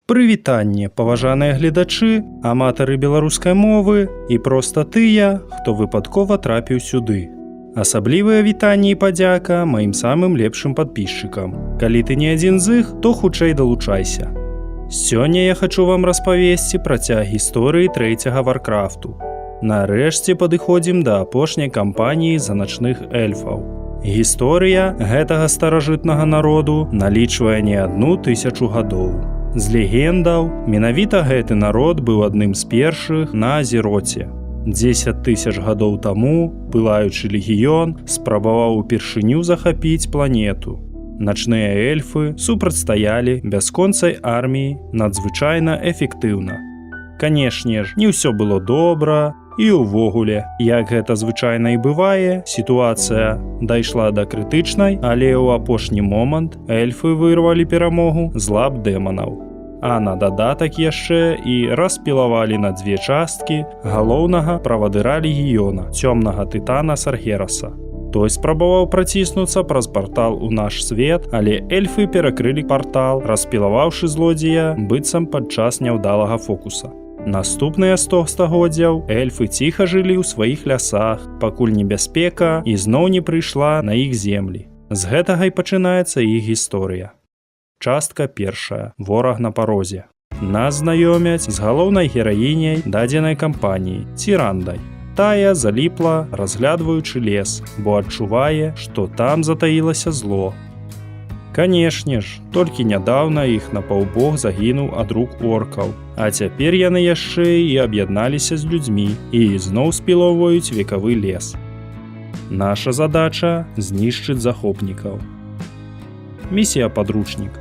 Прывітанне, паважаныя гледачы, аматары беларускай мовы і проста тыя, хто выпадкова трапіў сюды. Асаблівае вітанне і падзяка маім самым лепшым падпісчыкам. Калі ты не адзін з іх, то хутчэй далучайся. Сёння я хачу вам распавесці працяг гісторыі трэцяга Варкрафту. Нарэшце падыходзім да апошняй кампаніі за начных эльфаў. Гісторыя гэтага старажытнага народу налічвае не адну тысячу гадоў. З легендаў, менавіта гэты народ быў адным з першых на Азероце. 10 тысяч гадоў таму пылаючы легіён спрабаваў упершыню захапіць планету. Начныя эльфы супрацьстаялі бясконцай арміі надзвычайна эфектыўна. Канешне ж, не ўсё было добра, і ўвогуле, як гэта звычайна і бывае, сітуацыя дайшла да крытычнай, але ў апошні момант эльфы вырвалі перамогу з лап дэманаў. А на дадатак яшчэ і распілавалі на дзве часткі галоўнага правадыра легіёна, цёмнага тытана Саргераса. Той спрабаваў праціснуцца праз партал у наш свет, але эльфы перакрылі партал, распілаваўшы злодзея быццам падчас няўдалага фокуса. Наступныя 100 стагоддзяў эльфы ціха жылі ў сваіх лясах, пакуль небяспека ізноў не прыйшла на іх землі. З гэтага і пачынаецца іх гісторыя. Частка першая. Вораг на парозе. Нас знаёмяць з галоўнай гераіняй дадзенай кампаніі, Цірандай. Тая заліпла, разглядваючы лес, бо адчувае, што там затаілася зло. Канешне ж, толькі нядаўна іх напаўбог загінуў ад рук оркаў, а цяпер яны яшчэ і аб'ядналіся з людзьмі і ізноў спілоўваюць векавы лес. Наша задача — знішчыць захопнікаў. Місія падручнік.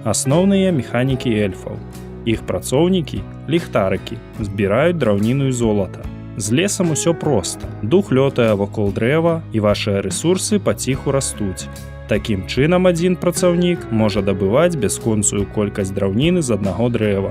Асноўныя механікі эльфаў. Іх працоўнікі, ліхтарыкі, збіраюць драўніну і золата. З лесам усё проста. Дух лётае вакол дрэва, і вашыя рэсурсы паціху растуць. Такім чынам, адзін працаўнік можа дабываць бясконцую колькасць драўніны з аднаго дрэва.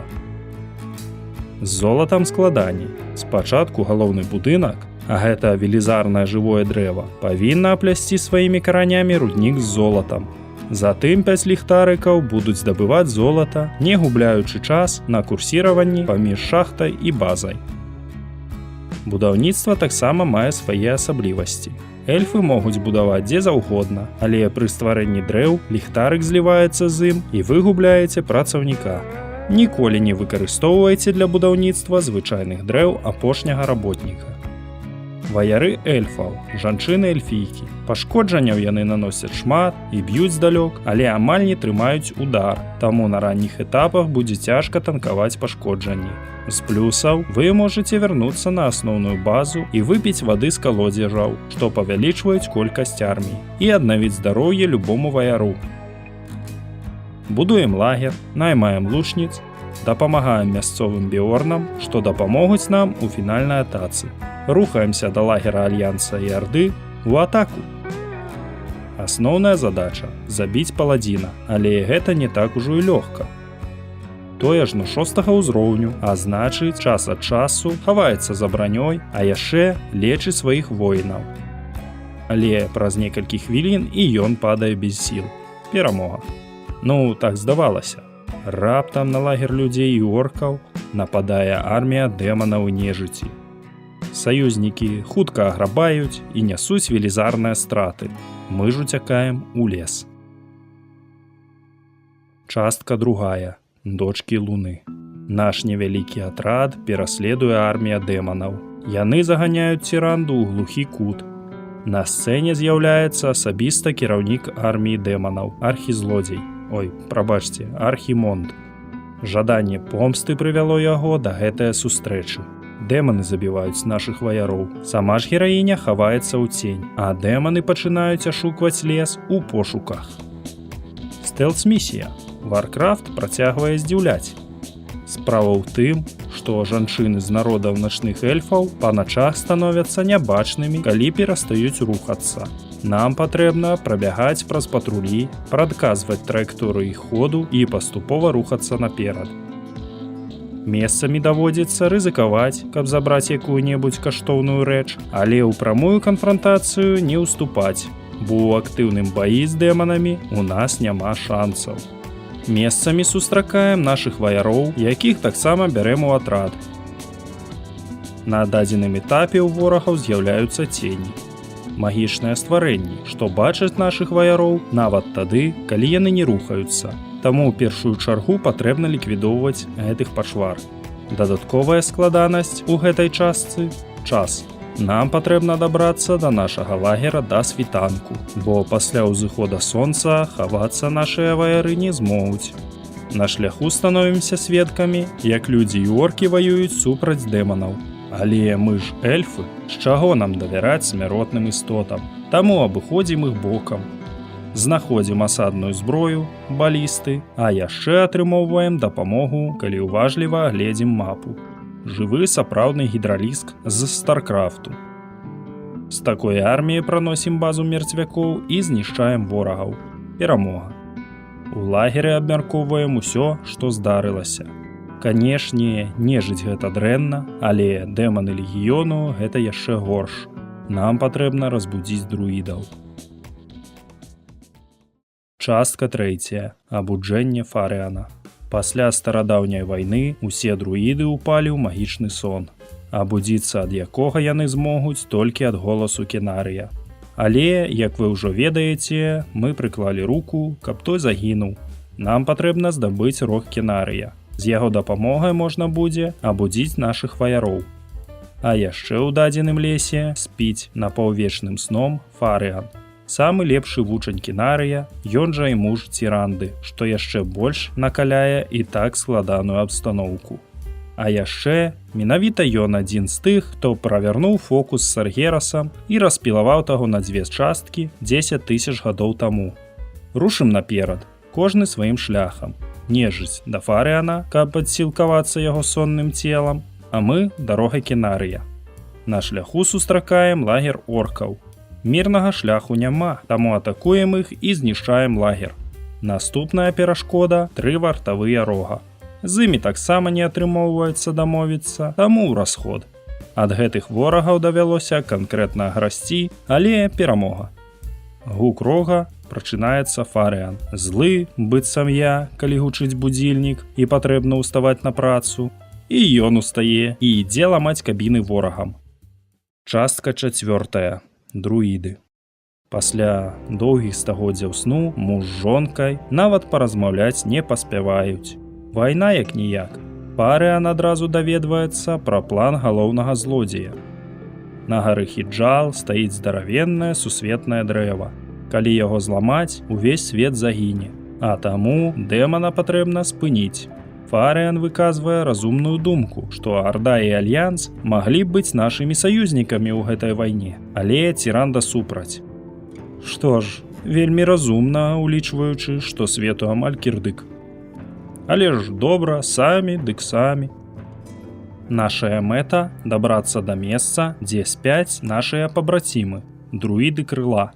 З золатам складаней. Спачатку галоўны будынак, а гэта велізарнае жывое дрэва, павінна аплясці сваімі каранямі руднік з золатам. Затым пяць ліхтарыкаў будуць здабываць золата, не губляючы час на курсіраванні паміж шахтай і базай. Будаўніцтва таксама мае свае асаблівасці. Эльфы могуць будаваць дзе заўгодна, але пры стварэнні дрэў ліхтарык зліваецца з ім, і вы губляеце працаўніка. Ніколі не выкарыстоўвайце для будаўніцтва звычайных дрэў апошняга работніка. Ваяры эльфаў, жанчыны эльфійкі. Пашкоджанняў яны наносяць шмат і б'юць здалёк, але амаль не трымаюць удар, таму на ранніх этапах будзе цяжка танкаваць пашкоджанні. З плюсаў: вы можаце вярнуцца на асноўную базу і выпіць вады з калодзежаў, што павялічваюць колькасць армій, і аднавіць здароўе любому ваяру. Будуем лагер, наймаем лучніц, дапамагаем мясцовым беорнам, што дапамогуць нам у фінальнай атацы. Рухаемся да лагера альянса і арды у атаку. Асноўная задача — забіць паладзіна, але гэта не так ужо і лёгка. Той ажно шостага ўзроўню, а значыць, час ад часу хаваецца за бранёй, а яшчэ лечыць сваіх воінаў. Але праз некалькі хвілін і ён падае без сіл. Перамога. Ну, так здавалася. Раптам на лагер людзей і оркаў нападае армія дэманаў і нежыці. Саюзнікі хутка аграбаюць і нясуць велізарныя страты. Мы ж уцякаем у лес. Частка другая. Дочки Луны. Наш невялікі атрад пераследуе армія дэманаў. Яны заганяюць Ціранду ў глухі кут. На сцэне з'яўляецца асабіста кіраўнік арміі дэманаў, архізлодзей. Ой, прабачце, Архімонд. Жаданне помсты прывяло яго да гэтае сустрэчы. Дэманы забіваюць нашых ваяроў. Сама ж гераіня хаваецца ў цень, а дэманы пачынаюць ашукваць лес у пошуках. Стэлс-місія. Warcraft працягвае здзіўляць. Справа ў тым, што жанчыны з народаў начных эльфаў па начах становяцца нябачнымі, калі перастаюць рухацца. Нам патрэбна прабягаць праз патрулі, прадказваць траекторыю іх ходу і паступова рухацца наперад. Месцамі даводзіцца рызыкаваць, каб забраць якую-небудзь каштоўную рэч, але ў прамую канфрантацыю не ўступаць, бо ў актыўным баі з дэманамі у нас няма шанцаў. Месцамі сустракаем нашых ваяроў, якіх таксама бярэм у атрад. На дадзеным этапе ў ворагаў з'яўляюцца цені. Магічныя стварэнні, што бачаць нашых ваяроў нават тады, калі яны не рухаюцца. Таму ў першую чаргу патрэбна ліквідоўваць гэтых пачвар. Дадатковая складанасць у гэтай частцы — час. Нам патрэбна дабрацца да нашага лагера да світанку, бо пасля ўзыхода сонца хавацца нашыя ваяры не змогуць. На шляху становімся сведкамі, як людзі і оркі ваююць супраць дэманаў. Але мы ж эльфы, з чаго нам давяраць смяротным істотам? Таму абыходзім іх бокам. Знаходзім асадную зброю, балісты, а яшчэ атрымоўваем дапамогу, калі ўважліва агледзім мапу. Жывы сапраўдны гідраліск з Старкрафту. З такой арміяй праносім базу мерцвякоў і знішчаем ворагаў. Перамога. У лагеры абмяркоўваем усё, што здарылася. Канешне, нежыць — гэта дрэнна, але дэманы легіёну — гэта яшчэ горш. Нам патрэбна разбудзіць друідаў. Частка трэцяя. Абуджэнне Фарыана. Пасля старадаўняй вайны усе друіды ўпалі ў магічны сон, абудзіцца ад якога яны змогуць толькі ад голасу Кенарыя. Але, як вы ўжо ведаеце, мы прыклалі руку, каб той загінуў. Нам патрэбна здабыць рог Кенарыя. З яго дапамогай можна будзе абудзіць нашых ваяроў. А яшчэ ў дадзеным лесе спіць напаўвечным сном Фарыан. Самы лепшы вучань Кенарыя, ён жа і муж Ціранды, што яшчэ больш накаляе і так складаную абстаноўку. А яшчэ менавіта ён адзін з тых, хто правярнуў фокус з Саргерасам і распілаваў таго на дзве часткі 10 тысяч гадоў таму. Рушым наперад, кожны сваім шляхам. Нежыць да Фарыана, каб падсілкавацца яго сонным целам, а мы дарогай Кенарыя. На шляху сустракаем лагер оркаў. Мірнага шляху няма, таму атакуем іх і знішчаем лагер. Наступная перашкода — тры вартавыя рога. З імі таксама не атрымоўваецца дамовіцца, таму ў расход. Ад гэтых ворагаў давялося канкрэтна грасці, але перамога. Гук рога — прачынаецца Фарыан. Злы, быццам я, калі гучыць будзільнік і патрэбна ўставаць на працу. І ён устае і ідзе ламаць кабіны ворагам. Частка чацвёртая. Друіды. Пасля доўгіх стагоддзяў сну муж з жонкай нават паразмаўляць не паспяваюць. Вайна як ніяк. Фарыан адразу даведваецца пра план галоўнага злодзея. На гары Хіджал стаіць здаравеннае сусветнае дрэва. Калі яго зламаць, увесь свет загіне. А таму дэмана патрэбна спыніць. Фарыан выказвае разумную думку, што Арда і Альянс маглі б быць нашымі саюзнікамі ў гэтай вайне, але Ціранда супраць. Што ж, вельмі разумна, улічваючы, што свету амаль кірдык. Але ж добра, самі дык самі. Нашая мэта — дабрацца да месца, дзе спяць нашыя пабрацімы, друіды крыла.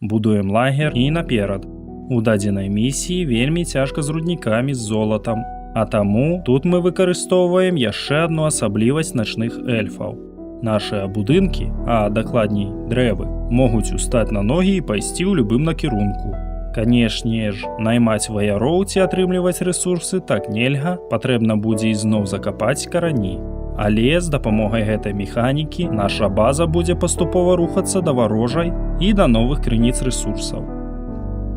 Будуем лагер і наперад. У дадзенай місіі вельмі цяжка з руднікамі з золатам, а таму тут мы выкарыстоўваем яшчэ адну асаблівасць начных эльфаў. Нашыя будынкі, а дакладней дрэвы, могуць устаць на ногі і пайсці ў любым накірунку. Канешне ж, наймаць ваяроў ці атрымліваць рэсурсы так нельга, патрэбна будзе ізноў закапаць карані. Але з дапамогай гэтай механікі наша база будзе паступова рухацца да варожай і да новых крыніц рэсурсаў.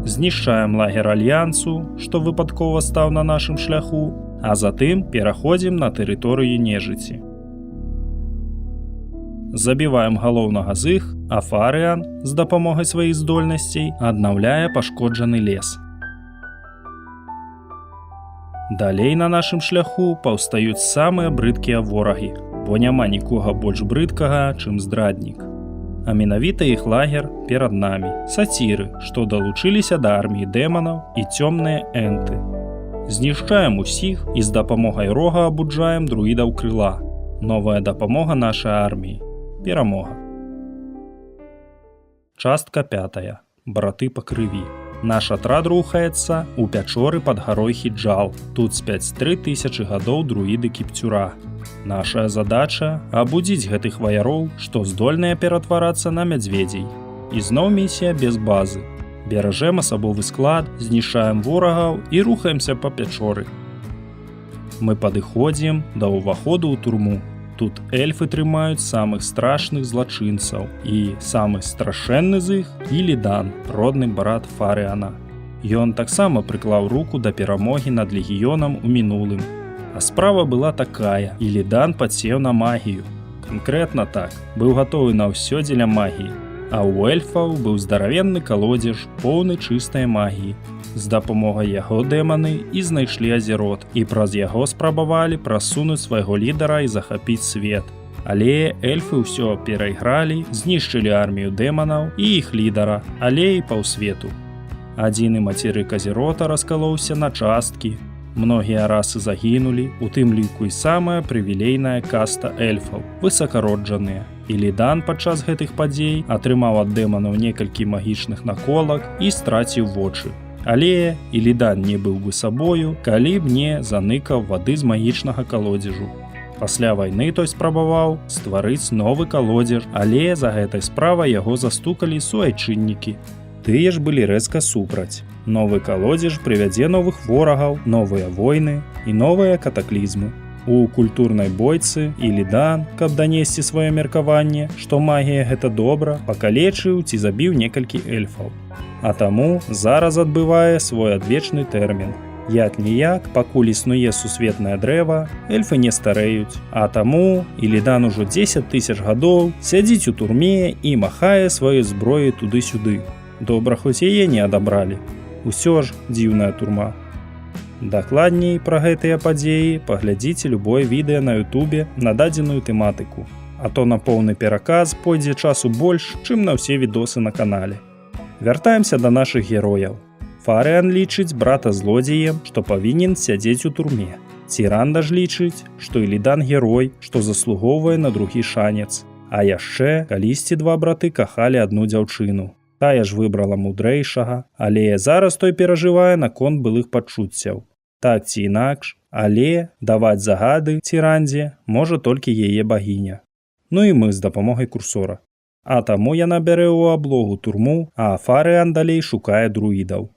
Знішчаем лагер альянсу, што выпадкова стаў на нашым шляху, а затым пераходзім на тэрыторыю нежыці. Забіваем галоўнага з іх, а Фарыан з дапамогай сваіх здольнасцей аднаўляе пашкоджаны лес. Далей на нашым шляху паўстаюць самыя брыдкія ворагі, бо няма нікога больш брыдкага, чым здраднік. А менавіта іх лагер перад намі, саціры, што далучыліся да арміі дэманаў, і цёмныя энты. Знішчаем усіх і з дапамогай рога абуджаем друідаў крыла. Новая дапамога нашай арміі. Перамога. Частка пятая. Браты па крыві. Наш атрад рухаецца ў пячоры пад гарой Хіджал. Тут спяць 3000 гадоў друіды Кіпцюра. Нашая задача — абудзіць гэтых ваяроў, што здольныя ператварацца на мядзведзей. Ізноў місія без базы. Беражэм асабовы склад, знішчаем ворагаў і рухаемся па пячоры. Мы падыходзім да ўваходу ў турму. Тут эльфы трымаюць самых страшных злачынцаў, і самы страшэнны з іх — Ілідан, родны брат Фарыана. Ён таксама прыклаў руку да перамогі над легіёнам у мінулым. А справа была такая: Ілідан падсеў на магію. Канкрэтна так, быў гатовы на ўсё дзеля магіі. А ў эльфаў быў здаравенны калодзеж, поўны чыстай магіі. З дапамогай яго дэманы і знайшлі Азерот і праз яго спрабавалі прасунуць свайго лідара і захапіць свет. Але эльфы ўсё перайгралі, знішчылі армію дэманаў і іх лідара, але і паўсвету. Адзіны мацерык Азерота раскалоўся на часткі. Многія расы загінулі, у тым ліку і самая прывілейная каста эльфаў, высакароджаныя. Ілідан падчас гэтых падзей атрымаў ад дэманаў некалькі магічных наколак і страціў вочы. Але Ілідан не быў бы сабою, калі б не заныкаў вады з магічнага калодзежу. Пасля вайны той спрабаваў стварыць новы калодзеж, але за гэтай справай яго застукалі суайчыннікі. Тыя ж былі рэзка супраць. Новы калодзеж прывядзе новых ворагаў, новыя войны і новыя катаклізмы. У культурнай бойцы Ілідан, каб данесці сваё меркаванне, што магія — гэта добра, пакалечыў ці забіў некалькі эльфаў. А таму зараз адбывае свой адвечны тэрмін. Як ніяк, пакуль існуе сусветнае дрэва, эльфы не старэюць, а таму Ілідан ужо 10 тысяч гадоў сядзіць у турме і махае сваёй зброяй туды-сюды. Добра, хоць яе не адабралі. Усё ж дзіўная турма. Дакладней пра гэтыя падзеі паглядзіце любое відэа на Ютубе на дадзеную тэматыку. А то на поўны пераказ пойдзе часу больш, чым на ўсе відосы на канале. Вяртаемся да нашых герояў. Фарыан лічыць брата злодзеем, што павінен сядзець у турме. Ціранда ж лічыць, што Ілідан герой, што заслугоўвае на другі шанец. А яшчэ калісьці два браты кахалі адну дзяўчыну. Тая ж выбрала мудрэйшага, але зараз той перажывае наконт былых пачуццяў. Так ці інакш, але даваць загады Цірандзе можа толькі яе багіня. Ну і мы з дапамогай курсора. А таму яна бярэ ў аблогу турму, а Фарыан далей шукае друідаў.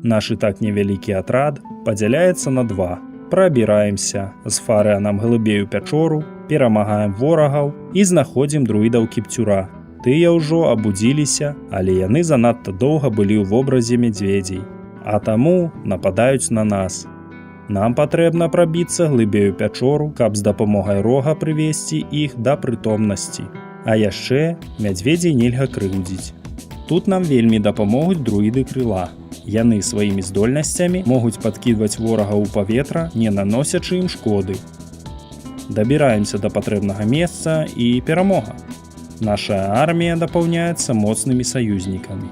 Наш і так невялікі атрад падзяляецца на два. Прабіраемся з Фарыанам глыбей у пячору, перамагаем ворагаў і знаходзім друідаў Кіпцюра. Тыя ўжо абудзіліся, але яны занадта доўга былі ў вобразе мядзведзей, а таму нападаюць на нас. Нам патрэбна прабіцца глыбей у пячору, каб з дапамогай рога прывесці іх да прытомнасці. А яшчэ мядзведзей нельга крыўдзіць. Тут нам вельмі дапамогуць друіды крыла. Яны сваімі здольнасцямі могуць падкідваць ворага ў паветра, не наносячы ім шкоды. Дабіраемся да патрэбнага месца, і перамога. Наша армія дапаўняецца моцнымі саюзнікамі.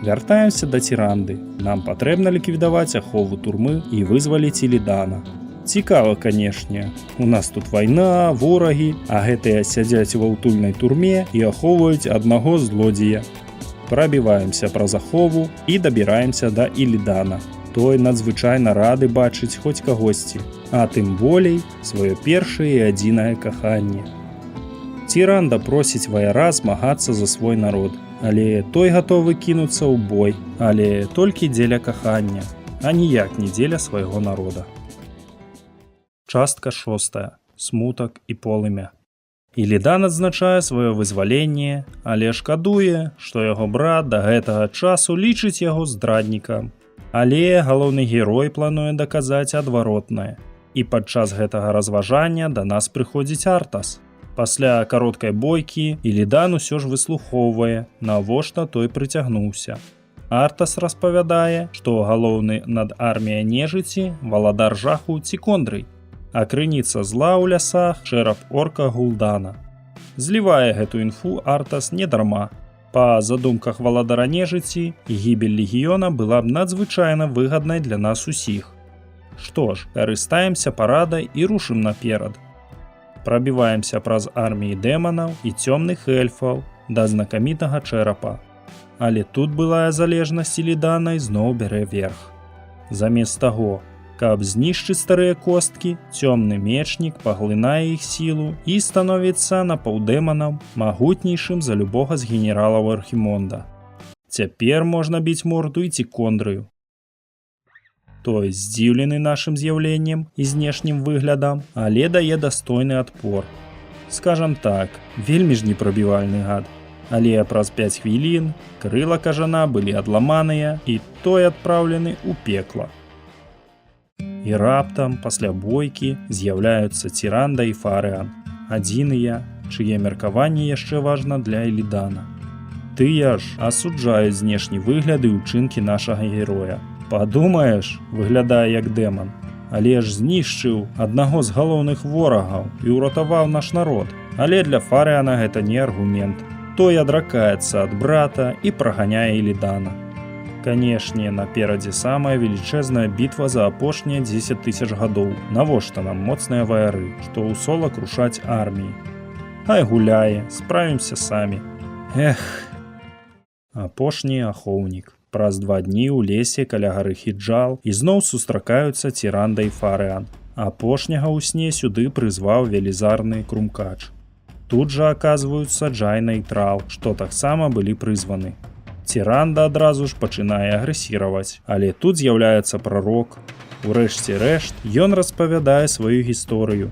Вяртаемся да Ціранды. Нам патрэбна ліквідаваць ахову турмы і вызваліць Ілідана. Цікава, канешне. У нас тут вайна, ворагі, а гэтыя сядзяць ва ўтульнай турме і ахоўваюць аднаго злодзея. Прабіваемся праз ахову і дабіраемся да Ілідана. Той надзвычайна рады бачыць хоць кагосьці, а тым болей сваё першае і адзінае каханне. Ціранда просіць ваяра змагацца за свой народ, але той гатовы кінуцца ў бой, але толькі дзеля кахання, а ніяк не дзеля свайго народа. Частка шостая. Смутак і полымя. Ілідан адзначае сваё вызваленне, але шкадуе, што яго брат да гэтага часу лічыць яго здраднікам. Але галоўны герой плануе даказаць адваротнае. І падчас гэтага разважання да нас прыходзіць Артас. Пасля кароткай бойкі Ілідан усё ж выслухоўвае, навошта той прыцягнуўся. Артас распавядае, што галоўны над арміяй нежыці валадар жаху Цікондрый, а крыніца зла ў лясах — чэрап орка Гулдана. Злівае гэту інфу Артас не дарма. Па задумках валадара нежыці, гібель легіёна была б надзвычайна выгаднай для нас усіх. Што ж, карыстаемся парадай і рушым наперад. Прабіваемся праз арміі дэманаў і цёмных эльфаў да знакамітага чэрапа. Але тут былая залежнасць Ілідана ізноў бярэ верх. Замест таго, каб знішчыць старыя косткі, цёмны мечнік паглынае іх сілу і становіцца напаўдэманам, магутнейшым за любога з генералаў Архімонда. Цяпер можна біць морду і цікондрыю. Той здзіўлены нашым з'яўленнем і знешнім выглядам, але дае дастойны адпор. Скажам так, вельмі ж непрабівальны гад. Але праз 5 хвілін крыла кажана былі адламаныя і той адпраўлены ў пекла. І раптам пасля бойкі з'яўляюцца Ціранда і Фарыан, адзіныя, чые меркаванне яшчэ важна для Элідана. Тыя ж асуджаюць знешні выгляд і ўчынкі нашага героя. Падумаеш, выглядае як дэман, але ж знішчыў аднаго з галоўных ворагаў і ўратаваў наш народ. Але для Фарыана гэта не аргумент. Той адракаецца ад брата і праганяе Ілідана. Канешне, наперадзе самая велічэзная бітва за апошнія 10 тысяч гадоў. Навошта нам моцныя ваяры, што ў сола крушаць арміі? Хай гуляе, справімся самі. Эх. Апошні ахоўнік. Праз 2 дні ў лесе каля гары Хіджал ізноў сустракаюцца Ціранда і Фарыан. Апошняга ў сне сюды прызваў велізарны крумкач. Тут жа аказваюцца Джайна і Трал, што таксама былі прызваны. Ціранда адразу ж пачынае агрэсіраваць, але тут з'яўляецца прарок. Урэшце рэшт ён распавядае сваю гісторыю.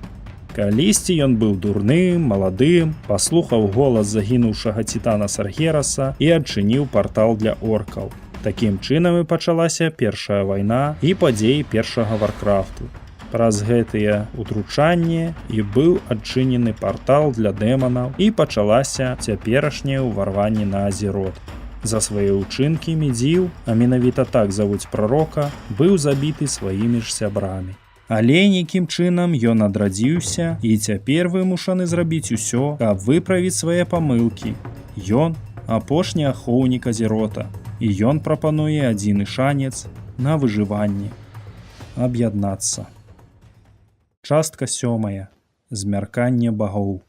Калісьці ён быў дурным, маладым, паслухаў голас загінуўшага цітана Саргераса і адчыніў партал для оркаў. Такім чынам і пачалася першая вайна і падзеі першага Варкрафту. Праз гэтыя утручанні і быў адчынены партал для дэманаў і пачалася цяперашняе ўварванне на Азерот. За свае ўчынкі Медзіў, а менавіта так завуць прарока, быў забіты сваімі ж сябрамі. Але нейкім чынам ён адрадзіўся і цяпер вымушаны зрабіць усё, каб выправіць свае памылкі. Ён апошні ахоўнік Азерота, і ён прапануе адзіны шанец на выжыванне — аб'яднацца. Частка сёмая. Змярканне багоў.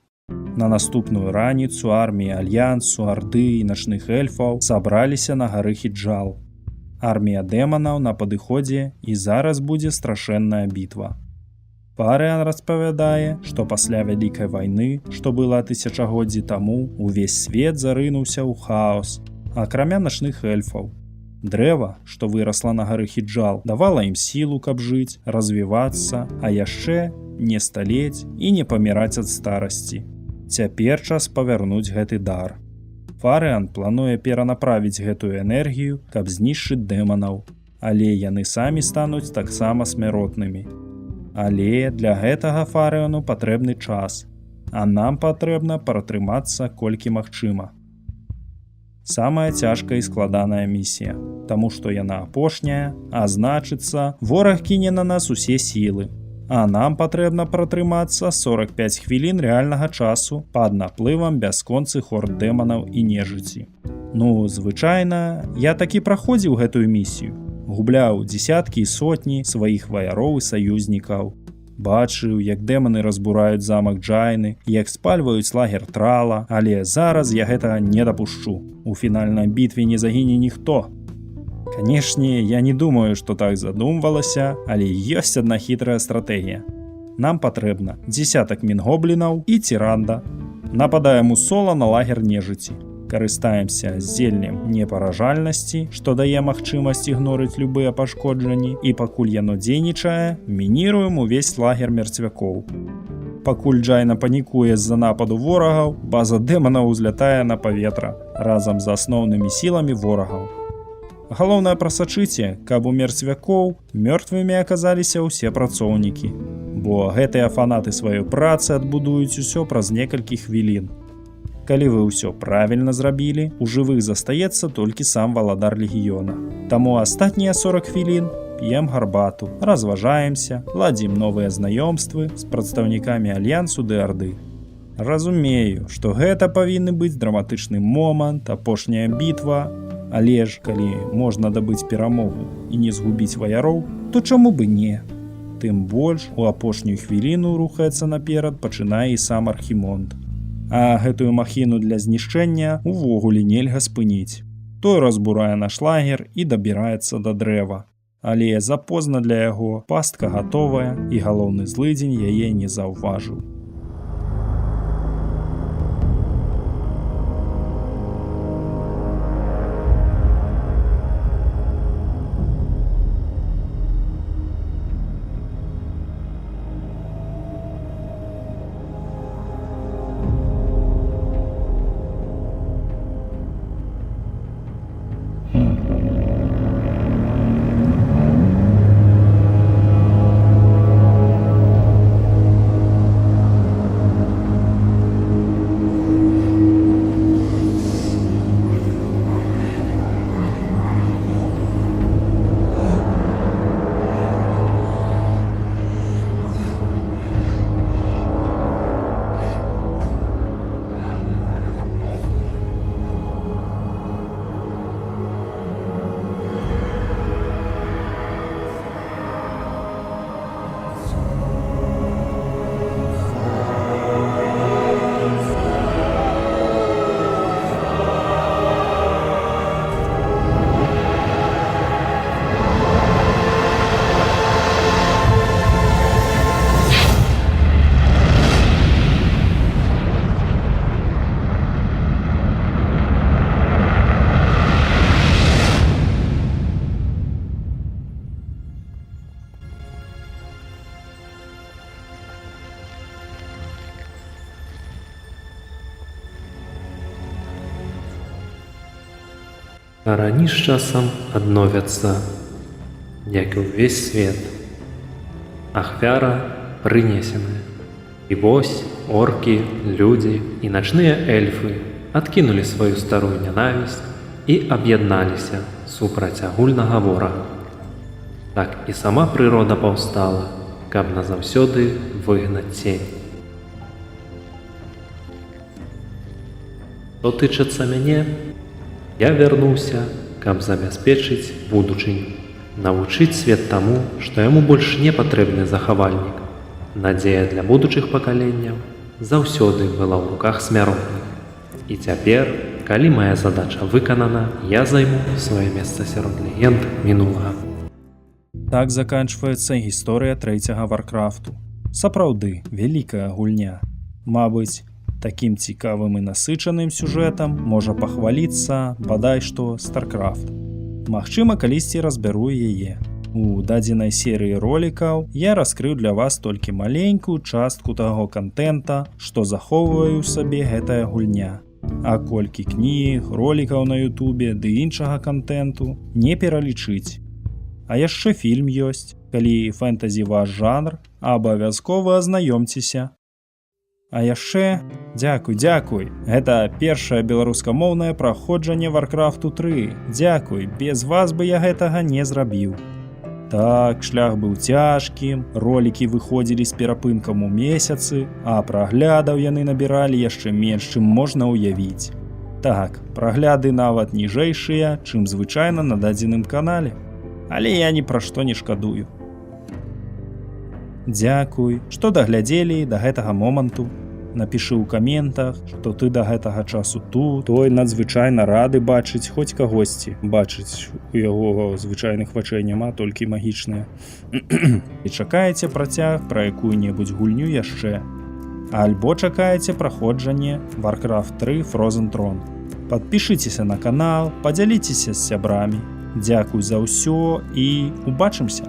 На наступную раніцу арміі Альянсу, Арды і начных эльфаў сабраліся на гары Хіджал. Армія дэманаў на падыходзе, і зараз будзе страшэнная бітва. Фарыан распавядае, што пасля вялікай вайны, што была тысячагоддзі таму, увесь свет зарынуўся ў хаос, акрамя начных эльфаў. Дрэва, што вырасла на гары Хіджал, давала ім сілу, каб жыць, развівацца, а яшчэ не сталець і не паміраць ад старасці. Цяпер час павярнуць гэты дар. Фарыан плануе перанаправіць гэтую энергію, каб знішчыць дэманаў, але яны самі стануць таксама смяротнымі. Але для гэтага Фарыану патрэбны час, а нам патрэбна пратрымацца колькі магчыма. Самая цяжкая і складаная місія, таму што яна апошняя, а значыцца, вораг кіне на нас усе сілы. А нам патрэбна пратрымацца 45 хвілін рэальнага часу пад наплывам бясконцых хорд дэманаў і нежыці. Ну, звычайна, я такі праходзіў гэтую місію. Губляў дзесяткі і сотні сваіх ваяроў і саюзнікаў. Бачыў, як дэманы разбураюць замак Джайны, як спальваюць лагер Трала, але зараз я гэтага не дапушчу. У фінальнай бітве не загіне ніхто. Канешне, я не думаю, што так задумвалася, але ёсць адна хітрая стратэгія. Нам патрэбна дзесятак мінгоблінаў і Ціранда. Нападаем у сола на лагер нежыці. Карыстаемся зеллем непаражальнасці, што дае магчымасць ігнорыць любыя пашкоджанні, і пакуль яно дзейнічае, мініруем увесь лагер мерцвякоў. Пакуль Джайна панікуе з-за нападу ворагаў, база дэманаў узлятае на паветра разам з асноўнымі сіламі ворагаў. Галоўнае, прасачыце, каб у мерцвякоў мёртвымі аказаліся ўсе працоўнікі, бо гэтыя фанаты сваёй працы адбудуюць усё праз некалькі хвілін. Калі вы ўсё правільна зрабілі, у жывых застаецца толькі сам валадар легіёна. Таму астатнія 40 хвілін п'ем гарбату, разважаемся, ладзім новыя знаёмствы з прадстаўнікамі Альянсу ды Арды. Разумею, што гэта павінны быць драматычны момант, апошняя бітва, але ж калі можна дабыць перамогу і не згубіць ваяроў, то чаму бы не? Тым больш у апошнюю хвіліну рухаецца наперад пачынае і сам Архімонд. А гэтую махіну для знішчэння увогуле нельга спыніць. Той разбурае наш лагер і дабіраецца да дрэва. Але запозна для яго, пастка гатовая, і галоўны злыдзень яе не заўважыў. Карані з часам адновяцца, як і ўвесь свет. Ахвяра прынесеная. І вось оркі, людзі і начныя эльфы адкінулі сваю старую нянавісць і аб'ядналіся супраць агульнага ворага. Так і сама прырода паўстала, каб назаўсёды выгнаць цень. Што тычацца мяне, я вярнуўся, каб забяспечыць будучыню, навучыць свет таму, што яму больш не патрэбны захавальнік. Надзея для будучых пакаленняў заўсёды была ў руках смяротных. І цяпер, калі мая задача выканана, я займу сваё месца сярод легенд мінулага. Так заканчваецца гісторыя трэцяга Варкрафту. Сапраўды, вялікая гульня. Мабыць, такім цікавым і насычаным сюжэтам можа пахваліцца, бадай што, StarCraft. Магчыма, калісьці разбяру яе. У дадзенай серыі ролікаў я раскрыў для вас толькі маленькую частку таго кантэнта, што захоўвае ў сабе гэтая гульня. А колькі кніг, ролікаў на Ютубе ды іншага кантэнту не пералічыць. А яшчэ фільм ёсць. Калі фэнтэзі ваш жанр, абавязкова азнаёмцеся. А яшчэ дзякуй, дзякуй. Гэта першае беларускамоўнае праходжанне Варкрафту 3. Дзякуй, без вас бы я гэтага не зрабіў. Так, шлях быў цяжкім, ролікі выходзілі з перапынкам у месяцы, а праглядаў яны набіралі яшчэ менш, чым можна ўявіць. Так, прагляды нават ніжэйшыя, чым звычайна на дадзеным канале. Але я ні пра што не шкадую. Дзякуй, што даглядзелі да гэтага моманту. Напішы ў каментах, што ты да гэтага часу тут. Той надзвычайна рады бачыць хоць кагосьці. Бачыць, у яго звычайных вачэй няма, толькі магічныя. І чакаеце працяг пра якую-небудзь гульню яшчэ. Альбо чакаеце праходжанне Warcraft 3 Frozen Throne. Падпішыцеся на канал, падзяліцеся з сябрамі. Дзякуй за ўсё і убачымся.